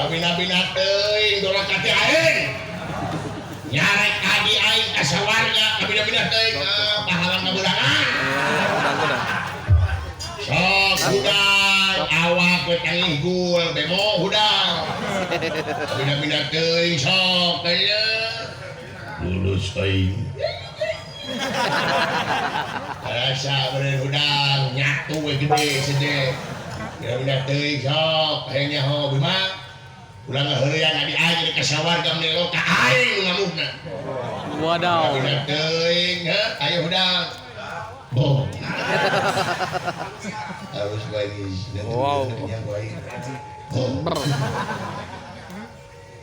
Kabina-bina teuing doraka teh aing. Nyarek adi aing ka sawarga kabina-bina teuing pahalang kabeunangan. Sok hudang awak we tangih gul bemo hudang. Kabina-bina teuing sok teh. Lulus aing. Rasa beureun hudang nyatu we gede sedeh. Kabina-bina teuing sok hayang nyaho Bima. Ulah ngaheureyan adi aing ka sawarga meni ka aing ngamukna. Wadaw. Kabina teuing heuh ayo hudang. Boh. Harus baik. Wow.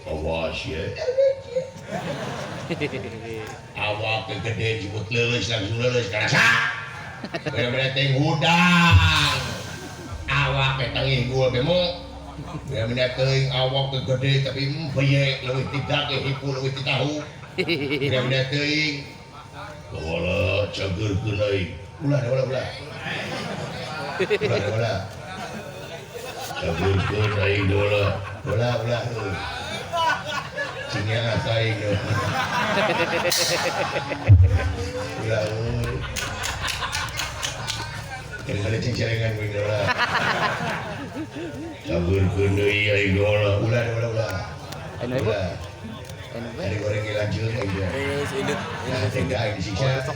Awas ya. Awak gede jemput leuleus langsung leuleus karasa. Bener-bener teuing hudang. Awak tangih gul bemo. Bener-bener teuing awak gede tapi beyek leuwih ti dage hipu leuwih ti tahu. Bener-bener teuing. Wala cageurkeun aing. Ulah ulah ulah. Ulah ulah. Cageurkeun aing ulah. Ulah ulah. Cingnya aing. Ulah euy. Kembali cing cerengan gue ulah. Cageurkeun deui aing ulah. Ulah ulah ulah. Ulah. Dari goreng lanjut aja. Indit. Tega aing disiksa.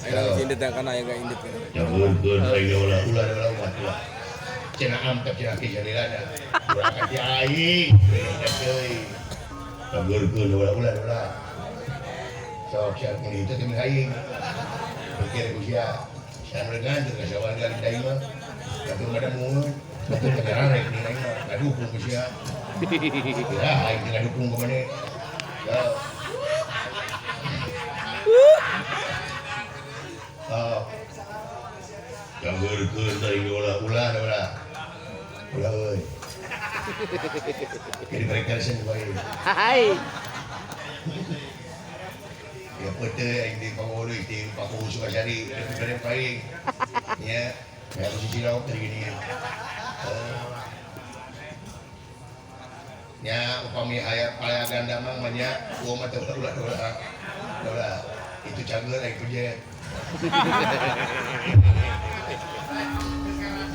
Ayo indit ya kana aya indit. Cageurkeun aing ulah ulah ulah ulah ulah. Cenah amtep cenah ki jalilana. Ulah ka ti aing. Deui. Cageurkeun ulah ulah ulah. Sok sia mun itu teh aing. Pikir ku sia. Sia nu nganjur ka sawarga di aing mah. Batur mah mun. Batur teh rarek ni aing mah. Ngadukung ku sia. Ya aing teh ngadukung ka maneh. Cageurkeun aing ulah ulah ulah. Ulah euy. Jadi mereka sen bae. Hai. Ya pete aing di Pangulu di Paku Sukasari dari paling. Ya, ya posisi lauk tadi gini. Ya upami aya palagan damang mah nya gua mah teu ulah ulah. Ulah. Itu cager aing pujet.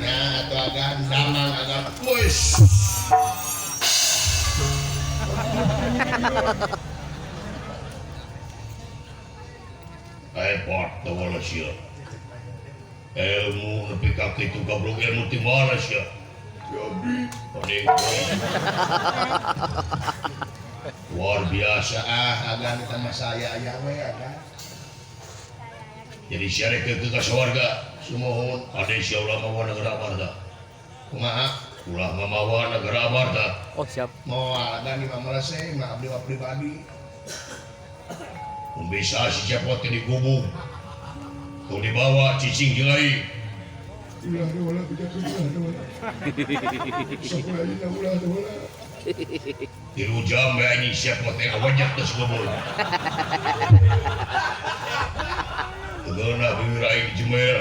Ya atau agan damang agan wis. Hebat tawala sia. Ilmu nepi ka kitu goblok ilmu ti mana sia? Jadi luar biasa ah agan eta mah saya aya we agan. Jadi sia rek ke sawarga sumuhun ade sia ulah mawa negara Amarta. Kumaha? Ulah mamawa negara Amarta. Oh siap. Moal agan di mamalese mah abdi mah pribadi. Mun bisa si cepot teh digubung. Tong dibawa cicing jeung aing. Ulah ulah ulah ulah. Sok ulah ulah ulah. 3 jam we anjing cepot teh ngawajak geus gubung. Tegeuna bibir aing dijemel.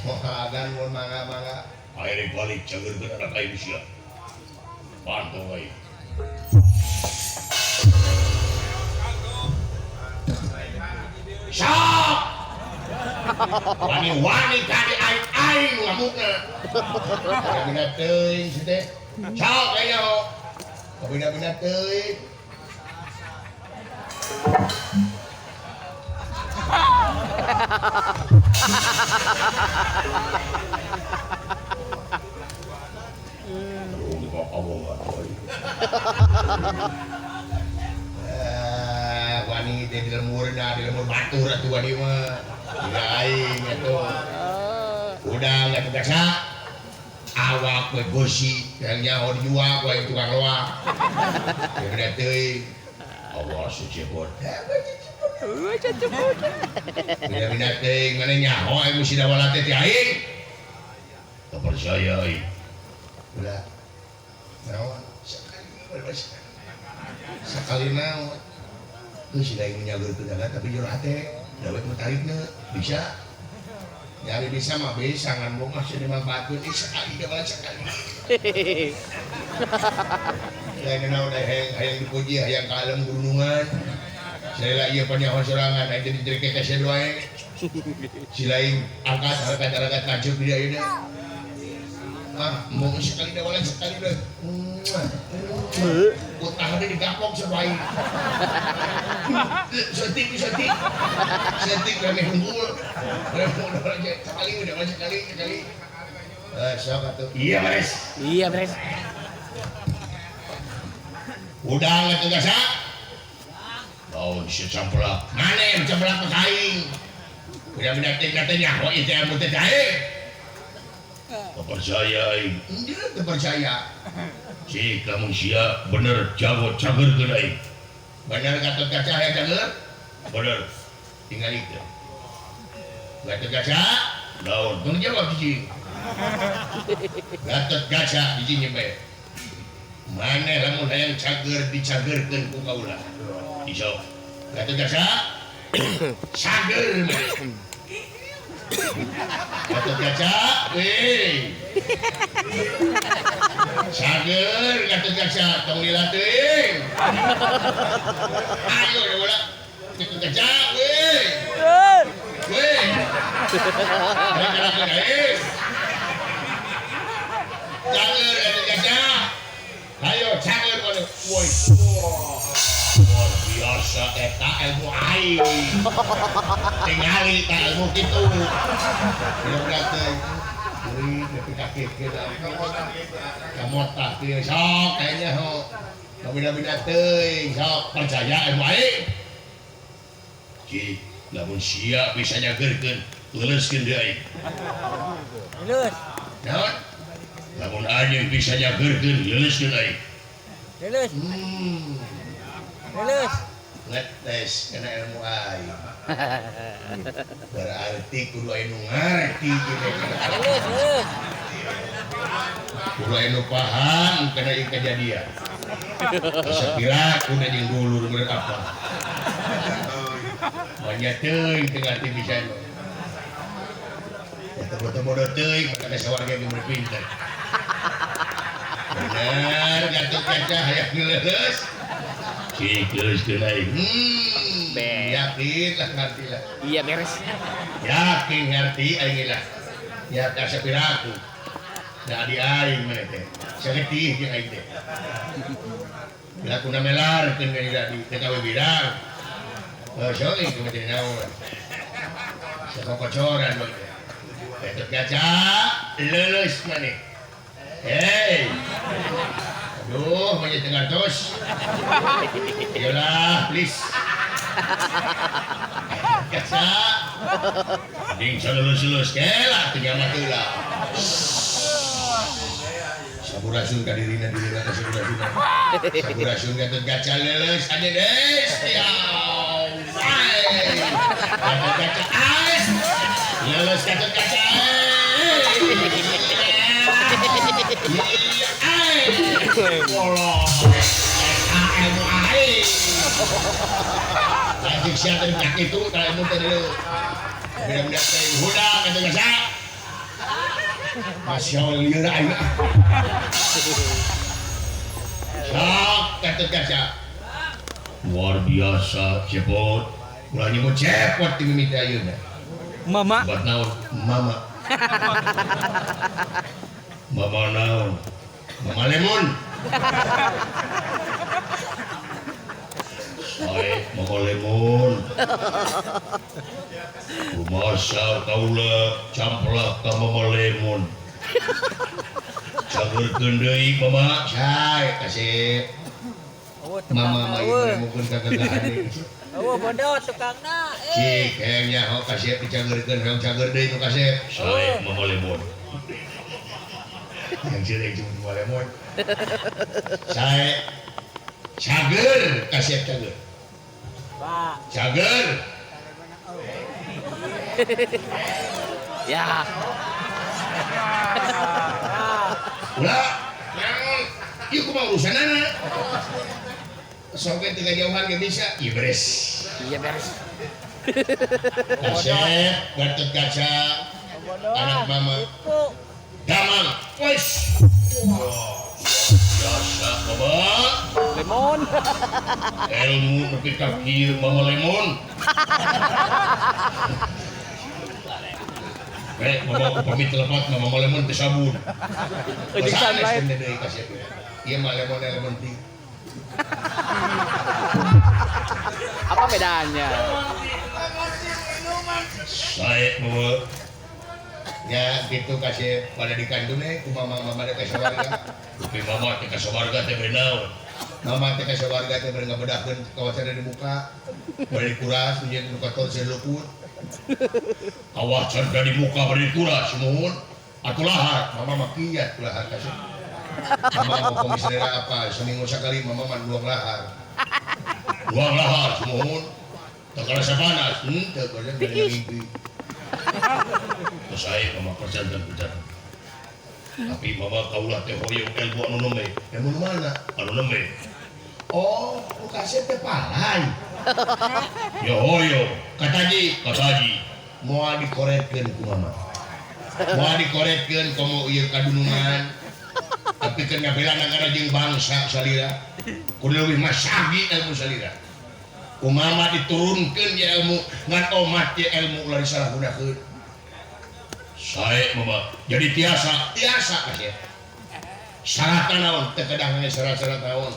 Moal agan mun mangga-mangga. Aing balik cageurkeun anak aing sia. Pantau aing. Sok! Wani-wani kadi aing-aing ngamukna. Kabina teuing si teh. Sok aya ho. Kabina-bina teuing. Aduh, kok omong wani teh di lemurna, di lemur batur atuh wani mah. Tidak aing atuh. Udah enggak terasa. Awak we gosi, yang nyaho dijual ku aing tukang loak. Ya beda teuing. Awas si cepot. Beda-beda teuing mana nyaho aing mesti dawala teh ti aing. Teu percaya aing. Ulah. Naon? Sekali. Sekali naon. Geus si daeng nyageurkeun dagan tapi jero hate. Dawet mah tarikna bisa. Nyari bisa mah bisa ngan boga sih dimanfaatkeun ih sekali dawala sekali. Lain naon hayang dipuji hayang ka alam gunungan. Saya ieu panyaho sorangan aya jadi direke ka sia wae. Si lain angkat harakat-harakat ngajep di ayeuna. Ah, mau sekali dawalan sekali deh. Utah deh digaplok sebaik. Setik, setik, setik rame unggul. Sekali udah sekali, sekali. Sok atuh. Iya beres. Iya beres. Udah nggak tugas ah? Oh, si camplak. Mana yang camplak ke aing? Udah mendating katanya, oh itu yang mutih aing. Percaya aing. Enggak percaya. Si kamu sia bener jago cager ke aing. Bener Gatot Kaca ya cager? Bener. Tinggal itu. Gatot Kaca? Naon? Tong jawab hiji. Gatot Kaca hiji nyempe. Mana lamun hayang cager dicagerkeun ku kaula. Iso. Gatot Kaca? Cager maneh. Gatot Kaca, weh. Cager Gatot Kaca, tong lila teuing. Ayo ya bola. Gatot Kaca, weh. Weh. Cager Gatot Kaca. Ayo cager maneh. Woi. Luar biasa eta ilmu aing. Tingali ta ilmu kitu. Bener teh. Euy nepi ka kieu kamotah teh sok kayaknya ho. Beda-beda teuing sok percaya ilmu aing. Cik, lamun sia bisa nyageurkeun, leuleuskeun deui aing. Leuleus. Naon? Lamun anjeun bisa nyageurkeun, leuleuskeun aing. Leuleus. Lulus. Ngetes kena ilmu aing. Berarti kudu aya nu ngarti gitu. Lulus, lulus. Kudu aya nu paham kana ieu kejadian. Sapira kudu jeung dulur bener apa. Banyak teuing teu ngarti bisa. Eta bodoh teuing maka sawarga ge pinter. Bener Gatot Kaca hayang leuleus. Cik, leuleuskeun aing. Yakin lah ngerti lah. Iya beres. Yakin ngerti aing lah. Ya tak sapiraku. Da adi aing maneh teh. Sagetih jeung aing teh. Lakuna melarkeun ka di teh kawe birang. Oh, sok ieu mah teh naon. Sakokocoran bae. Gatot Kaca leuleus maneh. Hei. Aduh, banyak dengar terus. Yolah, please. Kaca. Ding salulus-lulus kela teu nyaman teu lah. Sampurasun ka dirina dirina ka sampurasun. Sampurasun Gatot Kaca leuleus aja des. Ya. Gatot Kaca ais. Leuleus Gatot Kaca. Iya, ai. Bolong. Ilmu aing. Lanjut sia teh kaki itu kalau ilmu teh dulu. Beda-beda teh hudang eta biasa. Masya Allah lieur aing. Sok Gatot Kaca. Luar biasa cepot. Ulah nyebut cepot di mimiti ayeuna. Mama. Buat naon? Mama. Mama naon? Mama lemon. Sae mama lemon. Kumasa kaula camplak ka mama lemon. Cagerkeun deui mama. Sae kasih. Mama mah ieu memukeun ka gagahan. Eueuh bodoh tukangna. Cik hayang nyaho kasep dicagerkeun hayang cager deui nu kasep. Sae mama lemon. Yang jelek cuma mama lemon. Sae cager kasep cager. Pak. Cager. Ya. Ulah, naon? Ieu kumaha urusanana? Sok ge teu jauhan ge bisa. Ieu beres. Iya beres. Kasep, Gatot Kaca, anak mama. Damang, wes. Wah, biasa mama. Lemon. Ilmu nepi ka kieu mama lemon. Mama pamit lepat mama lemon teh sabun. Ujung sunlight. Ieu mah lemon lemon tea. Apa bedanya? Saya mama ya gitu kasih pada di kandungnya ku mama mama teh ka sawarga. Tapi mama teh ka sawarga teh bere naon? Mama teh ka sawarga teh bere ngabedahkeun kawasan di muka. Bari dikuras nyeun nu kotor selukut. Kawasan dari muka bari dikuras muhun. Atuh lahar, mama mah kiat lahar kasih. Mama mau komisioner apa? Seminggu sekali mama mah luang lahar. Luang lahar muhun. Teu karasa panas, henteu goyang dari mimpi. Terus saya mama perjantan perjantan. Tapi mama kaulah teh hoyong ilmu anu nembe. Ilmu nu mana? Anu nembe. Oh, ku kasih teh palai. Ya hoyong, kataji, kataji. Moal dikoretkeun ku mama. Moal dikoretkeun komo ieu kadunungan. Tapi keur ngabela nagara jeung bangsa salira. Kudu leuwih masagi ilmu salira. Ku mama diturunkeun ya ilmu, ngan omat ya ilmu ulah disalahgunakeun. Sae mama, jadi tiasa, tiasa kasih. Syarat naon teu kedah syarat-syarat naon.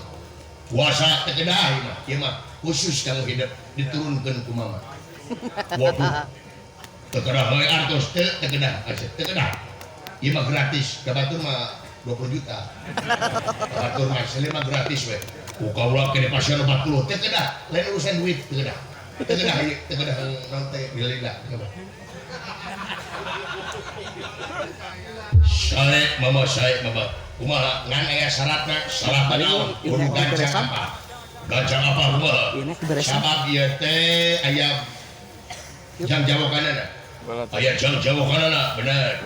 Puasa teu kedah ieu mah, ieu mah khusus kanggo hidup diturunkeun ku mama. Waduh. Teu kedah we artos teu kedah kasih, teu kedah. Ieu mah gratis, ka batur mah 20 juta. Ka batur mah selima mah gratis we. Ku kaula kene pasien 40 teu kedah, lain urusan duit teu kedah. Teu kedah ieu, teu kedah naon teh lila ieu mah. Sae mama, sae mama. Kumaha ngan aya syaratna? Syarat naon? Kudu gancang apa? Gancang apa kumaha? Sabab ieu teh aya jang jawakanana. Aya jang jawakanana, bener.